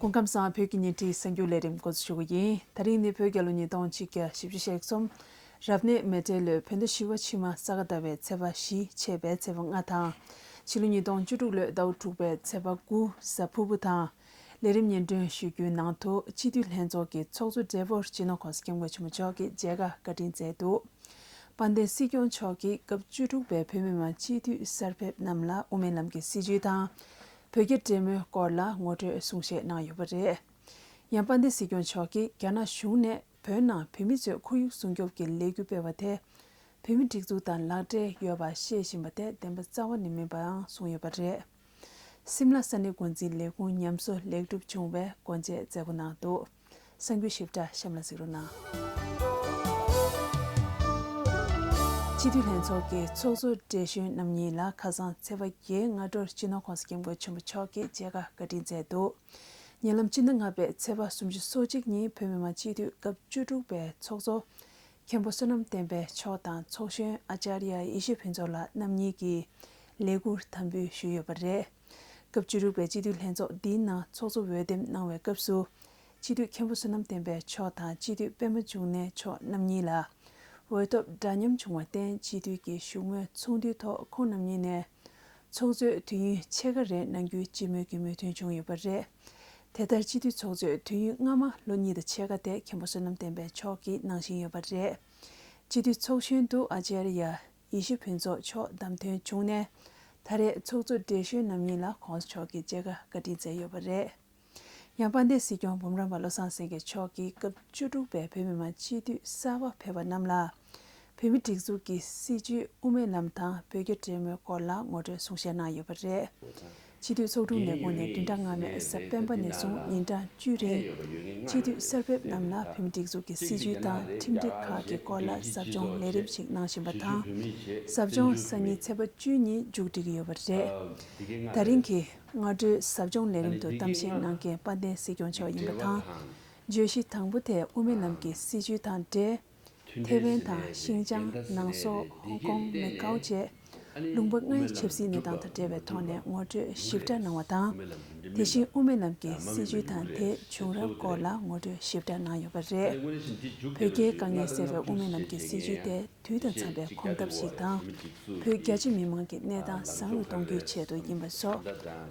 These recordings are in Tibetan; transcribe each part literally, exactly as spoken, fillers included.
སྐུ་ཁམས་བཟང་། བོད་ཀྱི་ཉིན་བྲིས་གསར་འགྱུར་ལས་རིམ་འགོ་འཛུགས་ཞུ་གི་ཡིན། ད་རིང་ནི་བོད་རྒྱལ་ལོ་ཉིས་སྟོང་གཅིག་བརྒྱ་བཞི་བཅུ་ཞེ་གསུམ། རབ་གནས་མེ་སྤྲེལ་ལོའི་བོད་ཟླ་བཞི་པ་ཕྱི་མ་ས་ག་ཟླ་བའི་ཚེས་པ་བཞི་ཆད་པའི་ཚེས་པ་ལྔ་དང་། ཕྱི་ལོ་ཉིས་སྟོང་བཅུ་དྲུག་ལོའི་ཟླ་བ་དྲུག་པའི་ཚེས་པ་དགུ་གཟའ་ཕུར་བུ་དང་། ལས་རིམ་སྙན་སྒྲོན་ཞུ་རྒྱུའི་ནང་དུ་སྤྱི་འཐུས་ལྷན་ཚོགས་ཀྱི་ཚོགས་གཙོ་སྦྲེལ་པོར་སྤྱི་ནོར་༸གོང་ས་༸སྐྱབས་མགོན་ཆེན་པོ་མཆོག་གིས་མཇལ་ཁ་བཀའ་དྲིན་སྩལ་འདུག། དཔལ་ལྡན་སྲིད་སྐྱོང་མཆོག་གིས་སྐབས་བཅུ་དྲུག་པའི་བོད་མི་མང་སྤྱི་འཐུས་གསར་ཕེབས་རྣམས་ལ་དབུ་མའི་ལམ་གྱི་སྲིད་བྱུས་དང་། བོད་རྒྱ་འབྲེལ་མོལ་སྐོར་ལ་ངོ་སྤྲོད་གསུང་བཤད་གནང་ཡོད་པ་རེད། ཡང་དཔལ་ལྡན་སྲིད་སྐྱོང་མཆོག་གིས་རྒྱ་ནག་གཞུང་ནས་བོད་ནང་བོད་མི་ཚོས་ཁོར་ཡུག་སྲུང་སྐྱོབ་ཀྱི་ལས་འགུལ་སྤེལ་བ་དེ། བོད་མི་སྒྲིག་འཛུགས་དང་ལག་འབྲེལ་ཡོད་པ་ཤེས་བཞིན་པ་དེ་བདེན་པ་རྩ་བ་ནས་མིན་པའང་གསུངས་ཡོད་པ་རེད། སིམ་ལ་ས་གནས་འགོ་འཛིན་ལས་ཁུངས་ཉམས་གསོ་ལེགས་གྲུབ་བྱུང་བའི་སྒོ་འབྱེད་མཛད་སྒོ་གནང་འདུག། གསར་འགྱུར་ཞིབ་ཕྲ་གཤམ་ལ་གཟིགས་རོགས་གནང་། སྤྱི་འཐུས་ལྷན་ཚོགས་ཀྱི་ཚོགས་གཙོ་བགྲེས་གཞོན་རྣམ་གཉིས་ལ་ཁ་སང་ཚེས་པ་བརྒྱད་སྔ་དྲོར་སྤྱི་ནོར་༸གོང་ས་༸སྐྱབས་མགོན་ཆེན་པོ་མཆོག་གིས་མཇལ་ཁ་བཀའ་དྲིན་སྩལ་འདུག། ཉེ་ལམ་སྤྱི་ཟླ་ལྔ་པའི་ཚེས་པ་སུམ་ཅུ་སོ་གཅིག་ཉིན་བོད་མི་མང་སྤྱི་འཐུས་སྐབས་བཅུ་དྲུག་པའི་ཚོགས་གཙོ་མཁན་པོ་བསོད་ནམས་བསྟན་འཕེལ་མཆོག་དང་ཚོགས་གཞོན་ཨ་ཅཱརྱ་ཡེ་ཤེས་ཕུན་ཚོགས་ལགས་རྣམ་གཉིས་ཀྱིས་ལས་འཁུར་དམ་འབུལ་ཞུས་ཡོད་པ་རེད། སྐབས་བཅུ་དྲུག་པའི་སྤྱི་འཐུས་ལྷན་ཚོགས་འདིའི་ནང་ཚོགས་གཙོ་འོས་འདེམས་གནང་བའི་སྐབས་སུ། སྤྱི་འཐུས་མཁན་པོ་བསོད་ནམས་བསྟན་འཕེལ་མཆོག་དང་སྤྱི་འཐུས་པད་མ་འབྱུང་གནས་མཆོག་རྣམ་གཉིས་ལ་འོས་ཐོབ་འདྲ་མཉམ་བྱུང་བར་བརྟེན། སྤྱི་འཐུས་ཀྱི་བཞུགས་མོལ་ཚོགས་འདུའི་ཐོག་ཁོང་རྣམ་གཉིས་ནས་ཚོགས་གཙོས་དུས་ཡུན་ཕྱེད་ཀ་རེ་གནང་རྒྱུའི་སྤྱི་མོས་ཀྱི་མོས་མཐུན་བྱུང་ཡོད་པ་རེད། དེ་ལྟར་སྤྱི་འཐུས་ཚོགས་གཙོས་དུས་ཡུན་སྔ་མ་ལོ་གཉིས་དང་ཕྱེད་ཀ་དེ་མཁན་པོ་བསོད་ནམས་བསྟན་འཕེལ་མཆོག་གིས་གནང་བཞིན་ཡོད་པ་རེད། སྤྱི་འཐུས་ཚོགས་གཞོན་དུ་ཨ་ཅཱརྱ་ཡེ་ཤེས་ཕུན་ཚོགས་མཆོག་བདམས་ཐོན་བྱུང་ནས། ད་རེས་ཚོགས་གཙོ་བགྲེས་གཞོན་རྣམ་གཉིས་ལ་༸གོང་ས་མཆོག་གིས་མཇལ་ཁ་བཀའ་དྲིན་སྩལ་ཡོད་པ་རེད། ཡང་དཔལ་ལྡན་སྲིད་སྐྱོང་འབུམ་རམས་པ་བློ་བཟང་སེང་གེ་མཆོག་གིས་སྐབས་བཅུ་དྲུག་པའི་བོད་མི་མང་སྤྱི་འཐུས་གསར་པ་ཕེབས་པ་རྣམས་ལ། བོད་མི་སྒྲིག་འཛུགས་ཀྱི་སྲིད་བྱུས་དབུ་མའི་ལམ་དང་བོད་རྒྱ་འབྲེལ་མོལ་སྐོར་ལ་ངོ་སྤྲོད་གསུང་བཤད་གནང་ཡོད་པ་རེད། སྤྱི་འཐུས་ཚོགས་དྲུང་ལས་ཁུངས་ནས་བདུན་ཕྲག་སྔ་མའི་གཟའ་སྤེན་པ་ནས་བཟུང་ཉིན་གྲངས་བཅུ་རིང་། སྤྱི་འཐུས་གསར་ཕེབས་རྣམས་ལ་བོད་མི་སྒྲིག་འཛུགས་ཀྱི་སྲིད་བྱུས་དང་ཁྲིམས་སྒྲིག་ཁག་གི་སྐོར་ལ་ཟབ་སྦྱོང་ལས་རིམ་ཞིག་གནང་བཞིན་པ་དང་། ཟབ་སྦྱོང་སང་ཉིན་ཚེས་པ་བཅུ་ཉིན་མཇུག་སྒྲིལ་གྱི་ཡོད་པ་རེད། ད་རིང་གི་སྔ་དྲོའི་ཟབ་སྦྱོང་ལས་རིམ་དུ་གཏམ་བཤད་གནང་མཁན་དཔལ་ལྡན་སྲིད་སྐྱོང་མཆོག་ཡིན་པ་དང་། བརྗོད་གཞི་དང་པོ་དེ་དབུ་མའི་ལམ་གྱི་སྲིད་བྱུས་དང་འབྲེལ། ཐེ་ཝན་དང་ཤིན་ཅང་། ནང་སོག་ཧོང་ཀོང་། མེ་ཀའོ་བཅས་ལུང་པ་ལྔའི་ཆབ་སྲིད་གནས་སྟངས་དང་འབྲེལ་བའི་ཐོག་ནས་ངོ་སྤྲོད་ཞིབ་ཕྲ་གནང་བ་དང་། དེ་བཞིན་དབུ་མའི་ལམ་གྱི་སྲིད་བྱུས་དང་དེའི་བྱུང་རབས་སྐོར་ལ་ངོ་སྤྲོད་ཞིབ་ཕྲ་གནང་ཡོད་པ་རེད། བོད་རྒྱའི་དཀའ་ངལ་སེལ་བའི་དབུ་མའི་ལམ་གྱི་སྲིད་བྱུས་དེ་དུས་དང་འཚམས་པའི་གོམ་སྟབས་ཤིག་དང་། བོད་རྒྱ་ཆེ་མི་མང་གི་གནས་སྟངས་བཟང་རུ་གཏོང་རྒྱུའི་ཆེད་དུ་ཡིན་པ་སོགས་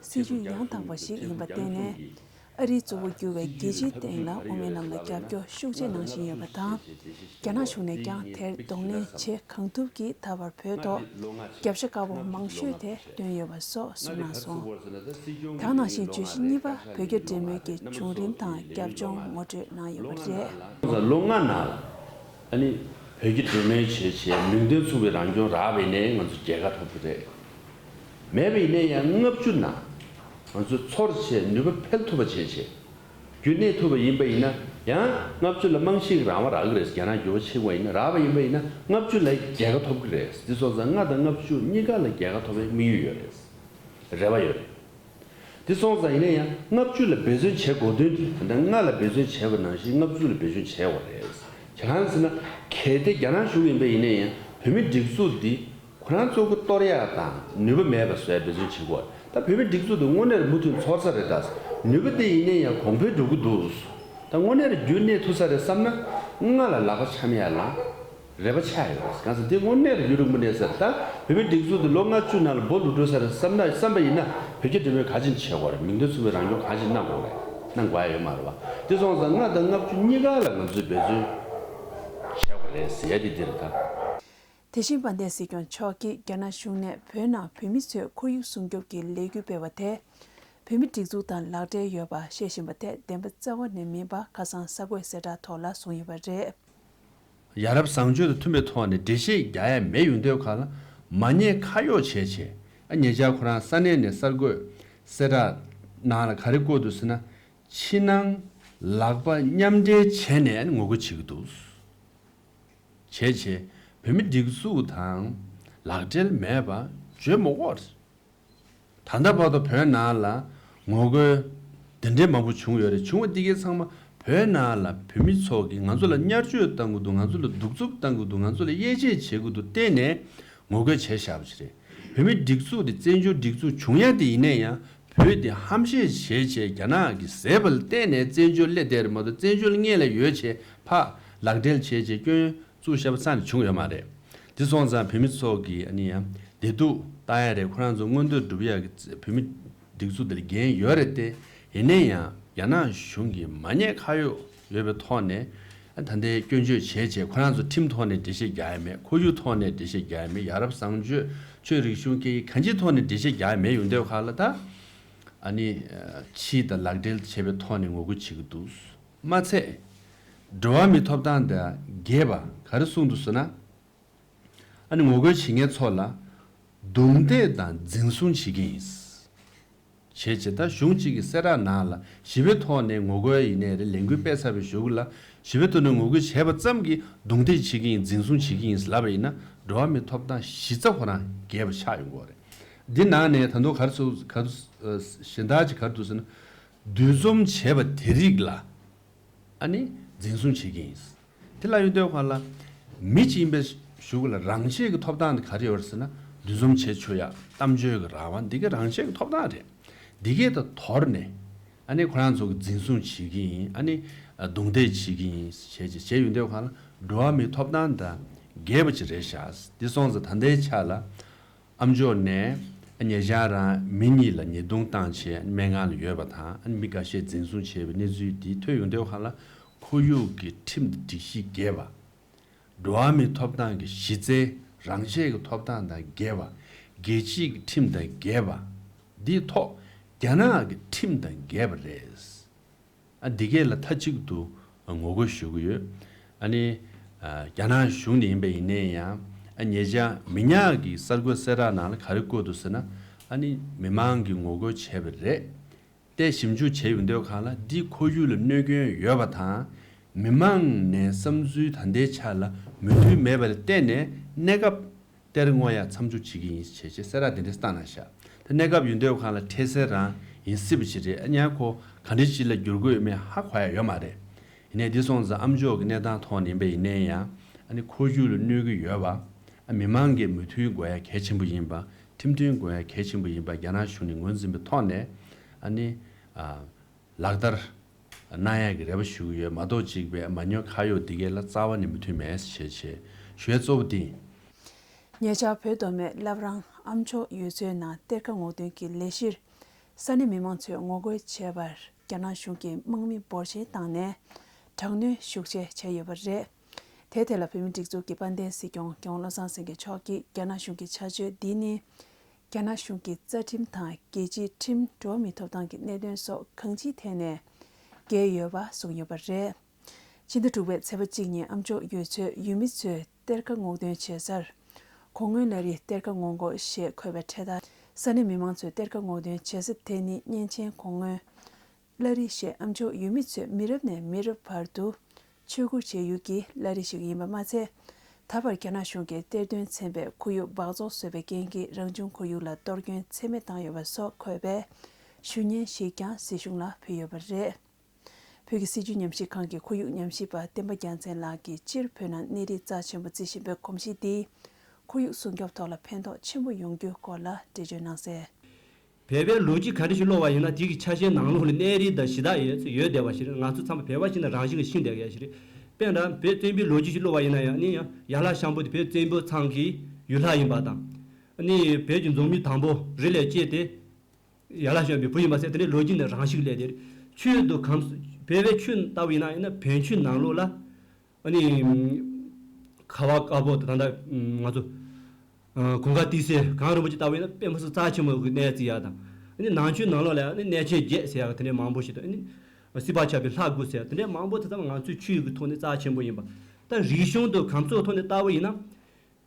སྲིད་བྱུས་ཡང་དག་པ་ཞིག་ཡིན་པར་བརྟེན་ནས། ཨ་རིའི་གཙོ་བོ་གྱུར་བའི་རྒྱལ་སྤྱིའི་སྟེང་ལ་དབུ་མའི་ལམ་ལ་རྒྱབ་སྐྱོར་ཤུགས་ཆེ་གནང་བཞིན་ཡོད་པ་དང་། རྒྱ་ནག་གཞུང་ནས་ཀྱང་དེར་གདོང་ལེན་བྱེད་གང་ཐུབ་ཀྱིས་ད་བར་བོད་ཐོག་རྒྱབ་ཤ་དཀར་པོ་མང་ཤོས་དེ་བཏོན་ཡོད་པ་སོགས་གསུངས་གནང་སོང་། དེ་ག་ནང་བཞིན་བརྗོད་གཞི་གཉིས་པ་བོད་རྒྱ་འབྲེལ་མོལ་གྱི་བྱུང་རིམ་དང་རྒྱབ་ལྗོངས་ངོ་སྤྲོད་གནང་ཡོད་པ་རེད། ལོ་ལྔ་ནང་ལ་ཨ་ནི་བོད་རྒྱ་འབྲེལ་མོལ་བྱས་བྱས་མིང་དོན་མཚུངས་པའི་རང་སྐྱོང་རག་པ་ཡིན་ནའི་ང་ཚོ་རྒྱལ་ཁ་ཐོབ་ཀྱི་རེད། མེད་པ་ཡིན་ན་ཡང་ལྔ་བཅུ་ནང་ང་ཚོས་ཚོར་བྱས་ནུས་པ་འཕེལ་ཐུབ་པ་བྱས་བྱས། རྒྱུན་གནས་ཐུབ་པ་ཡིན་པ་ཡིན་ན་ཡང་ལྔ་བཅུ་ལ་རྨང་གཞི་རང་དབང་རག་གི་རེད། རྒྱ་ནག་འགྱུར་བ་ཕྱིན་པ་ཡིན་ན་རག་པ་ཡིན་པ་ཡིན་ན་ལྔ་བཅུ་ལ་རྒྱལ་ཁ་ཐོབ་ཀྱི་རེད། འདི་སོང་ཙང་ལྔ་དང་ལྔ་བཅུ་གཉིས་ཀ་ལ་རྒྱལ་ཁ་ཐོབ་པའི་དམིགས་ཡུལ་ཡོད་རེད། རེ་བ་ཡོད་རེད། འདི་སོང་ཙང་ཡིན་ན་ཡང་ལྔ་བཅུ་ལ་འབད་བརྩོན་བྱེད་དགོས་དོན་དེ་ད་ལྟ་ལྔ་ལ་འབད་བརྩོན་བྱས་པ་ནང་བཞིན་ལྔ་བཅུ་ལ་འབད་བརྩོན་བྱས་པ་རེད། གང་ཟེར་ན་གལ་ཏེ་རྒྱ་ནག་གཞུང་ཡིན་པ་ཡིན་ན་ཡང་བོད་མི་སྒྲིག་འཛུགས་འདི་ཁོ་རང་གཙོ་བོ་གཏོར་ཡག་དང་ནུས་པ་མེད་པ་བཟོ་ཡག་འབད་བརྩོན་བྱེད་དགོས། ད་བོད་མི་སྒྲིག་འཛུགས་འདི་དངོས་གནས་མུ་མཐུད་ཚོར་ས་རེད། ད་ནུས་པ་དེ་ཡིན་ན་ཡང་གོང་འཕེལ་འགྲོ་གི་འདུག། ད་དངོས་གནས་རྒྱུན་གནས་ཐུབ་ས་རེད་བསམ་ན་ལྔ་ལ་ལག་པ་འཆང་ཡག་ལ་རེ་བ་ཆགས་ཡོད་རེད། གང་ཟེར་དེ་དངོས་གནས་རྒྱུན་རིང་པོ་གནས་ས་རེད། ད་བོད་མི་སྒྲིག་འཛུགས་འདི་ལོ་ལྔ་བཅུ་ནང་ལ་འབོ་ལུག་འགྲོ་ས་རེད་བསམ་ན་བསམ་པ་ཡིན་ན་བོད་རྒྱ་འབྲེལ་མོལ་ག་ཅིག་བྱེད་དགོས་རེད། མིང་དོན་མཚུངས་པའི་རང་སྐྱོང་ག་ཅིག་གནང་དགོས་རེད། གནང་དགོས་ཡ་ཡོད་མ་རེད་བ། དེ་སོང་ཙང་ལྔ་དང་ལྔ་བཅུ་གཉིས་ཀ་ལ་ང་ཚོས་འབད་བརྩོན་བྱེད་དགོས་རེད་ཟེར་ཡ་དེ་འདི་རེད་ད། དེ་བཞིན་དཔལ་ལྡན་སྲིད་སྐྱོང་མཆོག་གིས་རྒྱ་ནག་གཞུང་ནས་བོད་ནང་བོད་མི་ཚོས་ཁོར་ཡུག་སྲུང་སྐྱོབ་ཀྱི་ལས་འགུལ་སྤེལ་བ་དེ། བོད་མི་སྒྲིག་འཛུགས་དང་ལག་འབྲེལ་ཡོད་པ་ཤེས་བཞིན་པ་དེ་བདེན་པ་རྩ་བ་ནས་མིན་པ་ཁ་སང་གསར་འགོད་གསལ་བསྒྲགས་ཐོག་ལ་གསུངས་ཡོད་པ་རེད། ཡ་རབས་བཟང་སྤྱོད་དང་མཐུན་པའི་ཐོག་ནས་འགྲེལ་བཤད་རྒྱག་ཡ་མེད་ཡོང་དུས་ཁ་ལ་མ་ཉེས་ཁ་གཡོགས་བྱས་བྱས། ཨ་ཉེ་ཆར་ཁོ་རང་ས་གནས་ནས་གསར་འགོད་གསལ་བསྒྲགས་ནང་ལ་ག་རེ་བཀོད་འདུག་ཟེར་ན། ཕྱི་ནང་ལག་པ་མཉམ་འབྲེལ་བྱས་ནས་ངོ་རྒོལ་བྱེད་ཀྱི་འདུག། བྱས་བྱས་བོད་མི་སྒྲིག་འཛུགས་དང་ལག་འབྲེལ་མེད་པ་བརྗོད་མི་དགོས། ད་ལྟ་བར་དུ་བོད་ནང་ལ་ངོ་རྒོལ་དེ་འདྲའི་མང་པོ་བྱུང་ཡོད་རེད། བྱུང་བ་འདི་གའི་ཚང་མ་བོད་ནང་ལ་བོད་མི་ཚོ་གིས་ང་ཚོ་ལ་བརྙས་བཅོས་བཏང་གི་འདུག། ང་ཚོ་ལ་གདུག་རྩུབ་བཏང་གི་འདུག། ང་ཚོ་ལ་དབྱེ་འབྱེད་བྱེད་ཀྱི་འདུག་བལྟས་ནས་ངོ་རྒོལ་བྱས་བཞག་པ་ཞིག་རེད། བོད་མི་སྒྲིག་འཛུགས་དེ་བཙན་བྱོལ་སྒྲིག་འཛུགས་བྱུང་ཡ་དེ་ཡིན་ན་ཡང་། བོད་དེ་ཧམ་བཤད་བྱས་བྱས་རྒྱ་ནག་གིས་བཟས་པ་ལ་བརྟེན་ནས་བཙན་བྱོལ་སླེབས་བསྡད་རེད་མ་གཏོགས། བཙན་བྱོལ་སྔོན་ལ་ཡོད་བྱས་ཕར་ལག་སྦྲེལ་བྱས་བྱས་སྐྱོན་བཙུགས་བཞག་པ་རྩ་ནས་བྱུང་ཡོད་མ་རེད། དེ་སོང་ཙང་བོད་མི་ཚོ་གིས་ཨ་ནི་ཡང་བདེ་སྡུག་བལྟ་ཡ་རེད། ཁོ་རང་ཚོ་མངོན་འདོད་སྒྲུབ་ཡ་གི་བོད་མི་སྒྲིག་འཛུགས་དེ་ལ་འགན་ཡོད་རེད་དེ། ཡིན་ན་ཡང་རྒྱ་ནག་གཞུང་གིས་མ་ཉེས་ཁ་གཡོག་ཡོད་པའི་ཐོག་ནས་ད་ལྟའི་སྐྱོན་བརྗོད་བྱས་བྱས། ཁོ་རང་ཚོ་ཁྲིམས་ཐོག་ནས་འགྲེལ་བཤད་རྒྱག་ཡ་མེད། ཁོར་ཡུག་ཐོག་ནས་འགྲེལ་བཤད་རྒྱག་ཡ་མེད། ཡ་རབས་བཟང་སྤྱོད། ཆོས་རིག་གཞུང་སྐད་ཡིག་གང་ཅིའི་ཐོག་ནས་འགྲེལ་བཤད་རྒྱག་ཡ་མེད། ཡོང་དུས་ཁ་ལ་ད་ཨ་ནི་ཕྱི་དང་ལག་སྦྲེལ་བྱས་པའི་ཐོག་ནས་ངོ་རྒོལ་བྱེད་ཀྱི་འདུག་མ་ཚད། འགྲོ་བ་མིའི་ཐོབ་ཐང་དང་འགལ་བ་ག་རེ་གསུངས་འདུག་ཟེར་ན། ཨ་ནི་ངོ་རྒོལ་བྱེད་མཁན་ཚོ་ལ་རྡུང་རྡེག་དང་འཛིན་བཟུང་བྱེད་ཀྱི་ཡིན། བྱས་བྱས་ད་གཞུང་གཅིག་གི་གསལ་བསྒྲགས་ནང་ལ་ཞི་བའི་ཐོག་ནས་ངོ་རྒོལ་ཡིན་ནའི་རེད། ལས་འགུལ་སྤེལ་ཚར་བའི་གཞུག་ལ་ཞི་བའི་ཐོག་ནས་ངོ་རྒོལ་བྱས་པ་ཙམ་གྱིས་རྡུང་རྡེག་བྱེད་ཀྱི་ཡིན། འཛིན་བཟུང་བྱེད་ཀྱི་ཡིན་ལབ་པ་ཡིན་ན། འགྲོ་བ་མིའི་ཐོབ་ཐང་གཞི་རྩ་ཁོ་རང་འགལ་བ་ཆགས་ཡོང་གི་རེད། འདི་ནང་ནས་ད་དུང་ག་རེ་ཟེར་ག་རེ་གཞན་དག་ཅིག་ག་རེ་འདུག་ཟེར་ན། འདུ་འཛོམས་བྱས་པ་དེ་རིགས་ལ་ཨ་ནི་འཛིན་བཟུང་བྱེད་ཀྱི་ཡིན། དེ་ལ་ཡོད་དུས་གང་ལ་མི་གཅིག་ཡིན་པའི་གཞུག་ལ་རང་ཆས་ཀྱི་ཐོབ་ཐང་དེ་ག་རེ་ཡོད་རེད་ཟེར་ན། འདུ་འཛོམས་བྱེད་ཆོག་ཡ། གཏམ་བརྗོད་ཀྱི་རང་དབང་། འདི་ག་རང་ཆས་ཀྱི་ཐོབ་ཐང་རེད། འདི་གས་དང་དོར་ནས་ཨ་ནི་ཁོ་རང་ཚོ་གི་འཛིན་བཟུང་བྱེད་ཀྱི་ཡིན། ཨ་ནི་རྡུང་རྡེག་བྱེད་ཀྱི་ཡིན་ཞེས་བྱས་ཡོང་དུས་གང་ལ་འགྲོ་བ་མིའི་ཐོབ་ཐང་དང་འགལ་བ་ཅིག་རེད་ཤག་འདི་སོང་ཙང་ད་ལྟའི་ཆ་ལ། ཨ་མཆོག་ནས་ཉེ་ཆར་རང་མི་གཉིས་ལ་ཉེས་རྡུང་བཏང་བྱས་སྨན་ཁང་ལ་ཡོད་པ་དང་། མི་འགའ་ཤས་འཛིན་བཟུང་བྱས་པའི་གནས་ཚུལ་འདི་ཐོས་ཡོང་དུས་གང་ལ། ཁོར་ཡུག་གི་ཁྲིམས་དང་སྒྲིག་གཞི་འགལ་བ། འགྲོ་བ་མིའི་ཐོབ་ཐང་གི་གཞི་རྩའི་རང་ཆས་ཀྱི་ཐོབ་ཐང་དང་འགལ་བ། རྒྱལ་སྤྱིའི་ཁྲིམས་དང་འགལ་བ། འདིའི་ཐོག་རྒྱ་ནག་གི་ཁྲིམས་དང་འགལ་བ་རེད། ཨ་འདི་གས་ལ་མཐའ་གཅིག་ཏུ་ངོ་རྒོལ་ཞུ་གི་ཡོད། ཨ་ནི་ཨ་རྒྱ་ནག་གཞུང་ནས་ཡིན་པ་ཡིན་ནའི་ཡང་། ཨ་ཉེ་ཆར་མི་ཉག་གི་གསར་འགོད་གསལ་བསྒྲགས་ནང་ལ་ག་རེ་བཀོད་འདུག་ཟེར་ན། ཨ་ནི་མི་མང་གིས་ངོ་རྒོལ་བྱས་པ་རེད། ཏེ་ཞིབ་འཇུག་བྱས་ཡོང་དུས་གང་ལ་འདིས་ཁོར་ཡུག་ལ་གནོད་སྐྱོན་ཡོད་པ་དང་། མི་མང་ནས་བསམ་ཚུལ་ད་ལྟའི་ཆ་ལ་མོས་མཐུན་མེད་པ་ལ་བརྟེན་ནས་གནས་སྐབས་གཏེར་སྔོག་ཡ་མཚམས་འཇོག་བྱེད་ཀྱི་ཡིན་ཞེས་བྱས་གསལ་བསྒྲགས་དེ་འདྲ་བཏང་གནང་ཤག་ད་གནས་སྐབས་ཡོང་དུས་གང་ལ་འཕྲལ་སེལ་རང་ཡིན་སྲིད་པ་ཞིག་རེད། ཨ་ཉག་ཁོ་ག་འདྲ་ཞིག་ལ་འགྱུར་དགོས་ཡོད་མེད་ཧ་གོ་ཡ་ཡོད་མ་རེད། ཡིན་ནའི་འདི་སོང་ཙང་ཨ་མཆོག་གི་གནས་སྟངས་ཐོག་ནས་ཡིན་པ་ཡིན་ནའི་ཡང་། ཨ་ནི་ཁོར་ཡུག་ལ་གནོད་ཀྱི་ཡོད་པ། ཨ་མི་མང་གིས་མོས་མཐུན་དགོས་ཡ་གལ་ཆེན་པོ་ཡིན་པ། ཁྲིམས་མཐུན་དགོས་ཡ་གལ་ཆེན་པོ་ཡིན་པ་རྒྱ་ནག་གཞུང་ནས་ངོས་འཛིན་པའི་ཐོག་ནས། ཨ་ནི་ཨ་ལག་བསྟར་གནང་ཡ་གི་རེ་བ་ཞུ་གི་ཡོད་མ་གཏོགས། གཅིག་པའི་མ་ཉོ་ཁ་གཡོག་འདི་གས་ལ་རྩ་བ་ནས་མོས་མཐུན་མེད་ཞེས་བྱས་ཞུ་ཡ་གཙོ་བོ་འདི་ཡིན། ཉེ་ཆར་བོད་མདོ་སྨད་བླ་བྲང་ཨ་མཆོག་ཡུལ་ཚོའི་ནང་གཏེར་ཁ་སྔོག་འདོན་གྱི་ལས་གཞིར་ས་གནས་མི་མང་ཚོས་ངོ་རྒོལ་བྱས་པར་རྒྱ་ནག་གཞུང་གིས་དམག་མི་འབོར་ཆེན་བཏང་ནས་དྲག་གནོན་ཤུགས་ཆེ་བྱས་ཡོད་པ་རེད། དེའི་ཐད་ལ་བོད་མིའི་སྒྲིག་འཛུགས་ཀྱི་དཔལ་ལྡན་སྲིད་སྐྱོང་༧གོང་ས་༧བློ་བཟང་སེང་གེ་མཆོག་གིས་རྒྱ་ནག་གཞུང་གི་བྱ་སྤྱོད་འདི་ནི་རྒྱ་ནག་གཞུང་གི་རྩ་ཁྲིམས་དང་རྒྱལ་སྤྱིའི་ཁྲིམས། འགྲོ་བ་མིའི་ཐོབ་ཐང་གི་གནད་དོན་སོགས་གང་ཅིའི་ཐད་ནས་འགལ་ཡོད་པ་གསུངས་ཡོད་པ་རེད། ཕྱི་ཟླ་དྲུག་པའི་ཚེས་པ་གཅིག་ཉིན་ཨ་མཆོག་ཡུལ་ཚོའི་ཡུལ་མི་ཚོས་གཏེར་ཁ་སྔོག་འདོན་བྱེད་སར། གོ་སྔོན་བླ་རི་གཏེར་ཁ་སྔོག་འགོག་ཞེས་འཁོད་པའི་འཕྲེད་དར། ས་གནས་མི་མང་ཚོས་གཏེར་ཁ་སྔོག་འདོན་བྱེད་ས་དེ་ནི་གཉན་ཆེན་གོ་སྔོན་བླ་རི་ཞེས་ཨ་མཆོག་ཡུལ་མི་ཚོས་མི་རབས་ནས་མི་རབས་བར་དུ་ཆོས་སྒོར་བྱེད་ཡུལ་གྱི་བླ་རི་ཞིག་ཡིན་པ་མ་ཚད། ད་བར་རྒྱ་ནག་གཞུང་གིས་གཏེར་སྟོན་ཚན་པས་ཁོར་ཡུག་འབག་བཙོག་བཟོས་པའི་རྐྱེན་གྱིས་རང་བྱུང་ཁོར་ཡུག་ལ་གཏོར་སྐྱོན་ཚད་མེད་བཏང་ཡོད་པ་སོགས་འཁོད་པའི་ཞུ་སྙན་ཞིག་ཀྱང་སྲིད་གཞུང་ལ་ཕུལ་ཡོད་པ་རེད། བོད་ཀྱི་སྲིད་བྱུས་ཉམས་ཞིབ་ཁང་གི་ཁོར་ཡུག་ཉམས་ཞིབ་པ་བསྟན་པ་རྒྱལ་མཚན་ལགས་ཀྱིས་སྤྱིར་བོད་ནང་གནས་རིགས་རྩ་ཆེན་པོ་བརྩི་བཞིན་པའི་གོམས་གཤིས་འདིས་ཁོར་ཡུག་སྲུང་སྐྱོབ་ཐོག་ལ་ཕན་ཐོགས་ཆེན་པོ་ཡོང་རྒྱུའི་སྐོར་ལ་འགྲེལ་བརྗོད་གནང་གསལ། བོད་པའི་ལོ་རྒྱུས་ག་འདྲ་ཞིག་ཀློག་པ་ཡིན་ན། དེ་གི་ཆ་ཤས་ནང་ལོགས་ལ་གནས་རིགས་དང་གཞི་བདག་ཡོད་ཡོད་བསྡད་པ་ཞིག་རེད། ང་ཚོ་ཚང་མ་བོད་པ་ཞིག་ནས་རང་བཞིན་གྱིས་ཤིང་བསྡད་ཡོད་ཞིག་རེད། དཔེར་ན་བོད་བཙན་པོའི་ལོ་རྒྱུས་ཤིག་ཀློག་པ་ཡིན་ན་ཡང་ནི་ཡང་ཡར་ལྷ་ཤམ་པོ་དེ་བོད་བཙན་པོ་ཚང་གི་ཡུལ་ལྷ་ཡིན་པ་དང་། ནི་བོད་ཀྱི་འཛམ་གླིང་དང་པོ་རི་ལས་སྐྱེས་ཏེ་ཡར་ལྷ་ཤམ་པའི་བུ་ཡིན་པ་ཟེར་དེ་འདྲའི་ལོ་རྒྱུས་ནས་རང་བཞིན་གྱིས་སླེབས་ཏེ། ཆོས་དང་གང་། བོད་པའི་ཆོས་ལྟ་བུ་ཡིན་ན་ཡང་ན་བོན་ཆོས་ནང་ལོགས་ལ། ཨ་ནི། ཁ་བ་དཀར་པོ་དང་ད་ལྟ་ང་ཚོ། ཨ་གུང་དཀར་ཏི་སེ་གངས་རིན་པོ་ཆེ་ལྟ་བུ་ཡིན་ན་དཔེ་མི་སྲིད་རྩ་ཆེན་པོ་གི་གནས་བརྩི་ཡག་དང་། ཨ་ནི་ནང་ཆོས་ནང་ལོགས་ལ་ཡང་ནི་གནས་ཆེན་བརྒྱད་ཟེར་ཡག་དེ་འདྲའི་མང་པོ་ཞིག་དང་། ཨ་ནི། སྲིད་པ་ཆགས་པའི་ལྷ་དགུ་ཟེར་ཡག་དེ་འདྲའི་མང་པོ་དེ་ཚང་མ་ང་ཚོའི་ཆོས་ཀྱི་ཐོག་ནས་རྩ་ཆེན་པོ་ཡིན་པ། ད་རིག་གཞུང་དང་གང་ཚོགས་ཐོག་ནས་ལྟ་བུ་ཡིན་ན།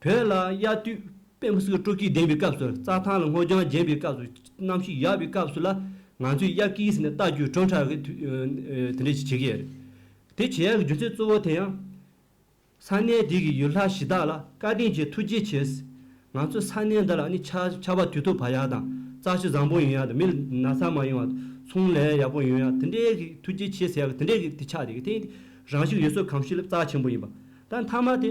བོད་ལ་དབྱར་དུས་དཔེ་མི་སྲིད་ཀྱི་སྤྲོ་སྐྱིད་ལྡན་པའི་སྐབས་སུ། རྩྭ་ཐང་ལ་སྔོ་ལྗང་ལྗང་བའི་སྐབས་སུ། གནམ་གཤིས་ཡག་པའི་སྐབས་སུ་ལ་ང་ཚོས་དབྱར་སྐྱིད་ཟེར་ནས་རྟ་རྒྱུག་སྒྲོ་འཁྲབ་ཀྱི་དུས་དེ་འདྲ་ཞིག་བྱེད་ཀྱི་ཡོད་རེད། དེ་བྱེད་ཡག་གི་རྒྱུ་མཚན་གཙོ་བོ་དེ་ཡང་། ས་གནས་འདི་གི་ཡུལ་ལྷ་གཞི་བདག་ལ་བཀའ་དྲིན་ཆེ་ཐུགས་རྗེ་ཆེ། ང་ཚོ་ས་གནས་འདི་ལ་ནི་ཆར་ཆར་པ་དུས་ཐོག་བབས་ཡག་དང་། རྩྭ་ཆུ་བཟང་པོ་ཡོང་ཡག་དང་། མི་ལ་ན་ཚ་མ་ཡོང་བ། ཚོང་ལས་ཡག་པོ་ཡོང་ཡག་དེ་འདྲའི་གི་ཐུགས་རྗེ་ཆེ་ཟེར་ཡག་དེ་འདྲའི་གི་དེ་ཆགས་བསྡད་ཀྱི། དེ་རང་བཞིན་ཡུལ་སྲོལ་གོམས་གཤིས་ལ་རྩ་ཆེན་པོ་ཡིན་པ། ད་མཐའ་མ་དེ་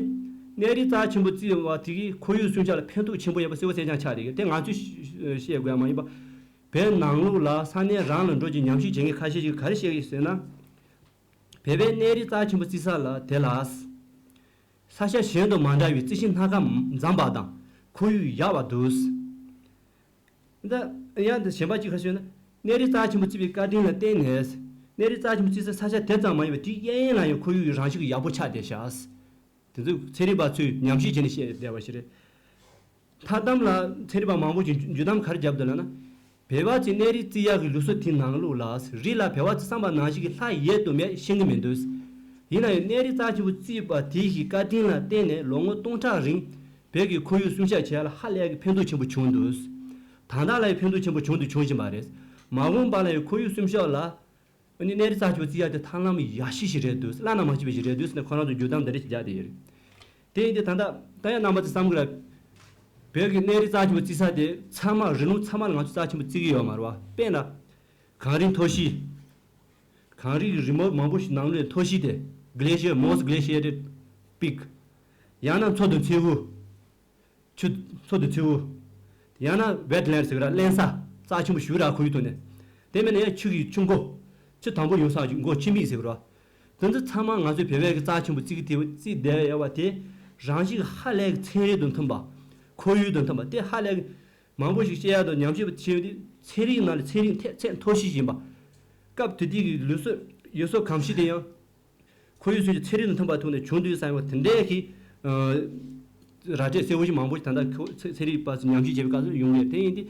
གནས་རིས་རྩ་ཆེན་པོ་བརྩི་བ་དེ་གིས་ཁོར་ཡུག་སྲུང་སྐྱོབ་ལ་ཕན་ཐོགས་ཆེན་པོ་ཡོད་པ་གསལ་པོ་གསལ་རྐྱང་ཆགས་བསྡད་ཀྱི། དེ་ང་ཚོས་བཤད་དགོས་ཡག་མ་ཡིན་པ། བོད་ནང་ལོགས་ལ་ས་གནས་རང་ལ་འགྲོ་ཅིག་ཉམས་ཞིབ་བྱེད་མཁན་ཁ་ཤས་ཤིག་ག་རེ་བཤད་ཀྱི་ཟེར་ན། བོད་པའི་གནས་རི་རྩ་ཆེན་པོ་བརྩི་ས་ལ་དེ་ལ། ས་ཆ་གཞན་དང་མ་འདྲ་བའི་རྩི་ཤིང་སྣ་ཁ་འཛོམས་པ་དང་ཁོར་ཡུག་ཡག་པ་འདུག་ད་ཡང་དེ་གཞན་པ་གཅིག་ག་ཞུས་ན། གནས་རི་རྩ་ཆེན་པོ་བརྩིས་པའི་བཀའ་དྲིན་ལ་བརྟེན་ནས། གནས་རི་རྩ་ཆེན་པོ་བརྩི་ས་ས་ཆ་དེ་ཙམ་མ་ཡིན་པར་དེའི་གཡས་གཡོན་ལ་ཡང་ཁོར་ཡུག་རང་བཞིན་གྱིས་ཡག་པོ་ཆགས་བསྡད་ཤག་དེ་ཚོ་ཚན་རིག་པ་ཚོས་ཉམས་ཞིབ་བྱས་ནས་བཤད་བསྡད་པ་ཞིག་རེད། མཐའ་མཚམས་ལ་ཚན་རིག་པ་མང་པོ་ཞིག་འཇུ་འཇུ་དམ་ག་རེ་བརྒྱབ་འདུག་ལབ་ན། བོད་པ་ཚོས་གནས་རི་བརྩི་ཡག་གི་ལུགས་སྲོལ་དེའི་ནང་ལོགས་ལ་རི་ལ་བོད་པ་ཚོས་བསམ་པ་ནང་བཞིན་གྱི་ལྷ་ཡོད་དང་མེད་ཤེས་ཀྱི་མི་འདུག་ཡིན་ན་ཡང་གནས་རི་རྩ་ཆེན་པོ་བརྩིས་པ་དེ་ཞིག་བཀའ་དྲིན་ལ་བརྟེན་ནས་ལོ་ངོ་སྟོང་ཕྲག་རིང་བོད་ཀྱི་ཁོར་ཡུག་སྲུང་སྐྱོབ་བྱེད་ཡག་ལ་ཧ་ལས་ཀྱི་ཕན་ཐོགས་ཆེན་པོ་བྱུང་འདུག་ད་ལྟ་ལ་ཡང་ཕན་ཐོགས་ཆེན་པོ་བྱུང་དང་འབྱུང་བཞིན་པ་རེད། མ་འོངས་པ་ལ་ཡང་ཁོར་ཡུག་སྲུང་སྐྱོབ་ལ། ཨ་ནི་གནས་རི་རྩ་ཆེན་པོ་བརྩི་ཡག་དེ་ཐབས་ལམ་ཡག་ཤོས་ཤིག་རེད་འདུག་བླ་ན་མ་མཆིས་པ་ཞིག་རེད་འདུག་ཟེར་ནས་ཁོ་རང་ཚོ་འཇུ་དམ་དེ་འདྲ་ཞིག་རྒྱག་བསྡད་ཡོད་རེད། དེ་ཡིན་དུས་ད་ལྟ་ད་ཡང་རྣམ་པ་ཚོས་བསམ་གི་ར། བོད་ཀྱི་གནས་རི་རྩ་ཆེན་པོ་བརྩི་ས་དེ་ཚང་མ་རི་ལུང་ཚང་མ་ལ་ང་ཚོས་རྩ་ཆེན་པོ་བརྩི་གི་ཡོད་མ་རེད་བ། དཔེར་ན། གངས་རིའི་མཐོ་གཤིས། གངས་རི་གི་རི་མོ་མང་པོ་ཞིག་ནང་ལོགས་མཐོ་གཤིས་དེ་Glacier Moss Glaciated Peak། ཡང་ན་མཚོ་དང་མཚེའུ། ཆུ། མཚོ་དང་མཚེའུ། ཡང་ན་Wetland ཟེར་གི་ར་བརླན་ས། རྩ་ཆེན་པོ་ཞིག་ར་ཁོར་ཡུག་ཐོག་ནས། དེ་མིན་ན་ཡང་ཆུ་གི་ཆུ་མགོ། ཆུ་དང་པོ་ཡོང་ས་ཀྱི་མགོ་ཆུ་མིག་ཟེར་གི་ར། དེ་ཚོ་ཚང་མ་ང་ཚོའི་བོད་པའི་གི་རྩ་ཆེན་པོ་བརྩི་གི་དེ་བརྩིས་བསྡད་ཡོད་པ་དེ། རང་བཞིན་ཧ་ལས་ཀྱི་ཚན་རིག་དང་མཐུན་པ། ཁོར་ཡུག་དང་མཐུན་པ་དེ་ཧ་ལས་ཀྱི། མང་པོ་ཞིག་བཤད་ཡག་དང་ཉམས་ཞིབ་བྱེད་དུས་ཚན་རིག་ནང་ལ་ཚན་རིག་ཐེག་ཚད་མཐོ་ཤོས་ཡིན་པ། སྐབས་དེ་དུས་ཀྱི་ལུགས་སྲོལ་ཡུལ་སྲོལ་གོམས་གཤིས་དེ་ཡང་། ཁོར་ཡུག་སྲུང་སྐྱོབ་ཚན་རིག་དང་མཐུན་པ་ཐོག་ནས་བྱུང་དུས་བསམ་ཡོད་པ་དེ་འདྲའི་གི། ཨ། ར་སྤྲོད་གསལ་པོ་ཞིག་མང་པོ་ཞིག་ད་ལྟ་ཁོ་ཚན་ཚན་རིག་པ་ཚོས་ཉམས་ཞིབ་བྱེད་པའི་སྐབས་སུ་ཡོང་གི་རེད། དེ་ཡིན་དུས།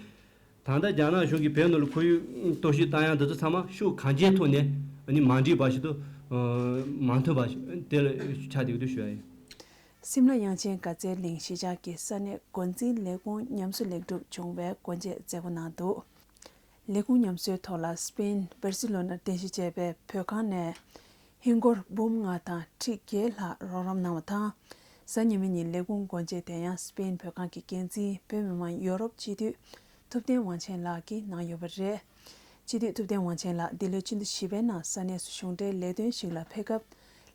ད་ལྟ་རྒྱ་ནག་གཞུང་གིས་བོད་ནང་ལ་ཁོར་ཡུག་གཏོར་བཤིག་བཏང་ཡག་འདི་ཚོ་ཚང་མ་ཤུགས་གང་ཆེའི་ཐོག་ནས་ཨ་ནི་མ་འགྲིག་པ་ཞིག་ཏུ་མ་མཐུན་པ་ཞིག་དེ་ལ་ཆགས་བསྡད་ཀྱི་འདུག་ཞུ་ཡ་ཡིན། སིམ་ལ་དབྱངས་ཅན་དགའ་ཚལ་གླིང་གཞིས་ཆགས་ཀྱི་ས་གནས་འགོ་འཛིན་ལས་ཁུངས་ཉམས་གསོ་ལེགས་གྲུབ་བྱུང་བའི་སྒོ་འབྱེད་མཛད་སྒོ་གནང་འདུག་ལས་ཁུངས་ཉམས་གསོའི་ཐོག་ལ་སྤེན་བར་སི་ལོ་ནར་རྟེན་གཞི་བྱས་པའི་བོད་ཁང་ནས་ཧིན་སྒོར་འབུམ་ལྔ་དང་ཁྲི་བརྒྱད་ལྷག་རོགས་རམ་གནང་བ་དང་། གཟའ་ཉི་མ་ཉིན་ལས་ཁུངས་སྒོ་འབྱེད་དེ་ཡང་སྤེན་བོད་ཁང་གི་འགན་འཛིན་བོད་མི་མང་ཡོ་རོབ་སྤྱི་འཐུས་ཐུབ་བསྟན་དབང་ཆེན་ལགས་ཀྱིས་གནང་ཡོད་པ་རེད། སྤྱི་འཐུས་ཐུབ་བསྟན་དབང་ཆེན་ལགས་འདི་ལོའི་ཕྱི་ཟླ་བཞི་པའི་ནང་ས་གནས་སུ་གཞུང་འབྲེལ་ལས་དོན་ཞིག་ལ་ཕེབས་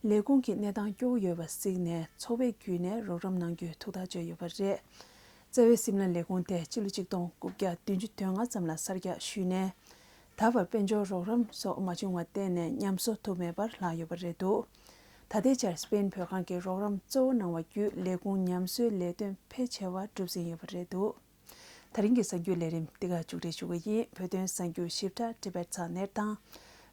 སྐབས། ལས་ཁུངས་ཀྱི་གནས་སྟངས་སྐྱོ་བོ་ཡོད་པ་གཟིགས་ནས་འཚོ་བའི་བརྒྱུད་ནས་རོགས་རམ་གནང་རྒྱུའི་ཐུགས་ཐག་གཅོད་ཡོད་པ་རེད། རྩ་བའི་སིམ་ལ་ལས་ཁུངས་དེ་ཕྱི་ལོ་ཆིག་སྟོང་དགུ་བརྒྱ་བདུན་ཅུ་དོན་ལྔ་ཙམ་ལ་གསར་རྒྱག་ཞུས་ནས། ད་བར་དཔལ་འབྱོར་རོགས་རམ་སོགས་མ་བྱུང་བར་བརྟེན་ནས་ཉམས་གསོ་ཐུབ་མེད་པར་ལྷག་ཡོད་པ་རེད་འདུག་ད་ལྟའི་ཆར་སྤེན་བོད་ཁང་གིས་རོགས་རམ་གཙོ་བོ་གནང་བ་བརྒྱུད་ལས་ཁུངས་ཉམས་གསོའི་ལས་དོན་ཕལ་ཆེ་བ་གྲུབ་ཟིན་ཡོད་པ་རེད་འདུག་ད་རིང་གི་གསར་འགྱུར་ལས་རིམ་འདི་ག་མཇུག་སྒྲིལ་ཞུ་གི་ཡིན། བོད་དོན་གསར་འགྱུར་ཞིབ་ཕྲ་Tibet Satnet དང་།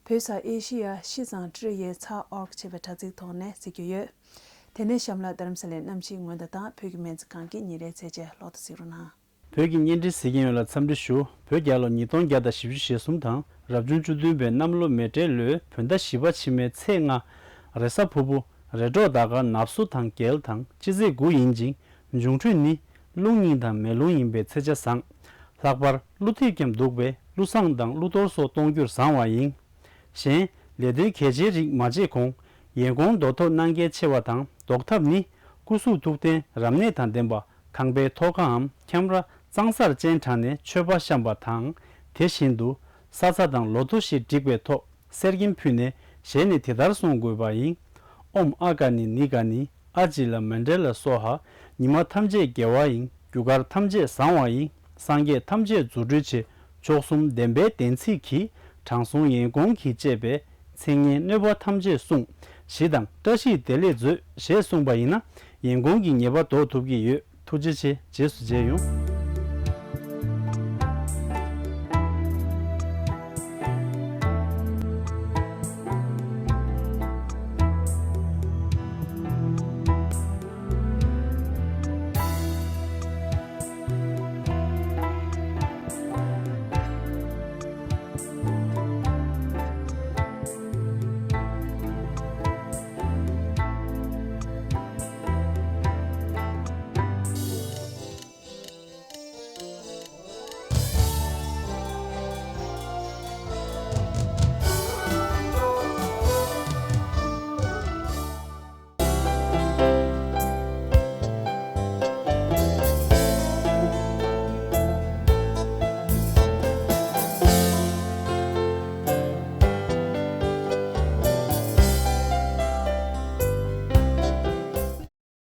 བོད་ས་ཨེ་ཤི་ཡ་ཤིས་ཙང་ཀྲི་ཡའི་ཚ་ཨོར་ཅེས་པའི་དྲ་ཚིགས་ཐོག་ནས་གཟིགས་རྒྱུ་ཡོད། དེ་ནས་གཤམ་ལ་རྡ་རམ་ས་ལའི་གནམ་གཤིས་སྔོན་བརྡ་དང་བོད་ཀྱི་སྨན་རྩིས་ཁང་གི་ཉིན་རེའི་ཚེས་བཅད་ལོག་ཏུ་གཟིགས་རོགས་གནང་། བོད་ཀྱི་བརྙན་འཕྲིན་གཟིགས་མཁན་ཡོངས་ལ་འཚམས་འདྲི་ཞུ། བོད་རྒྱལ་ལོ་ཉིས་སྟོང་བརྒྱ་དང་བཞི་བཅུ་ཞེ་གསུམ་དང་རབ་བྱུང་བཅུ་བདུན་པའི་གནམ་ལོ་མེ་སྤྲེལ་ལོའི་བོད་ཟླ་བཞི་པ་ཕྱི་མའི་ཚེས་ལྔ། རེས་གཟའ་ཕུར་བུ། རེས་གྲོགས་ཟླ་སྐར་ནབ་སོ་དང་རྒྱལ་དང་སྤྱི་ཚེས་དགུ་ཡིན་ཅིང་། འབྱུང་འཕྲོད་ནི་རླུང་སྙིང་དང་མེ་རླུང་ཡིན་པས་ཚེས་ཆ་བཟང་། ལྷག་པར་ཀླུ་ཐེབས་ཀྱང་འདུག་པས་ཀླུ་བསང་དང་ཀླུ་གཏོར་སོགས་གཏོང་རྒྱུར་བཟང་བ་ཡིན། གཞན། ལས་དོན་གལ་ཆེའི་རིགས་མ་བྱེད་གོང་། ཡན་གོང་རྡོ་ཐོབ་གནང་གལ་ཆེ་བ་དང་ཟློག་ཐབས་ནི། སྐུ་གཟུགས་ཐུགས་རྟེན་རབ་གནས་དང་ལྡན་པ། ཁང་པའི་ཐོག་ཁའམ་ཁྱམས་ར་གཙང་སར་སྤྱན་དྲངས་ནས་མཆོད་པ་བཤམས་པ་དང་། དེ་བཞིན་དུ། ས་ཚ་དང་ལོ་ཐོ་ཞེས་བསྒྲིགས་པའི་ཐོག་གསེར་སྐྱེམས་ཕུལ་ནས་ཞལ་ནས་དེ་ལྟར་གསུང་དགོས་པ་ཡིན། ཨོཾ་ཨ་ཀ་ནི་ནི་ག་ནི་ཨ་ཇི་ལ་མཎྜལ་སྭཱ་ཧཱ། ཉི་མ་ཐམས་ཅད་དགེ་བ་ཡིན། རྒྱུ་སྐར་ཐམས་ཅད་བཟང་བ་ཡིན། སངས་རྒྱས་ཐམས་ཅད་རྫུ་འཕྲུལ་ཆེ། མཆོག་གསུམ་བདེན་པའི་བདེན་ཚིག་གིས། དྲང་སྲོང་ཡན་གོང་གིས་བཅས་པའི། མཚན་སྙན་གནོད་པ་ཐམས་ཅད་བསྲུང་། ཞི་དང་བཀྲ་ཤིས་བདེ་ལེགས་མཛོད། ཞེས་གསུངས་པ་ཡིན་ན། ཡན་གོང་གི་ཉེས་པ་ཟློག་ཐུབ་ཀྱི་ཡོད། ཐུགས་རྗེ་ཆེ། རྗེས་སུ་མཇལ་ཡོང་།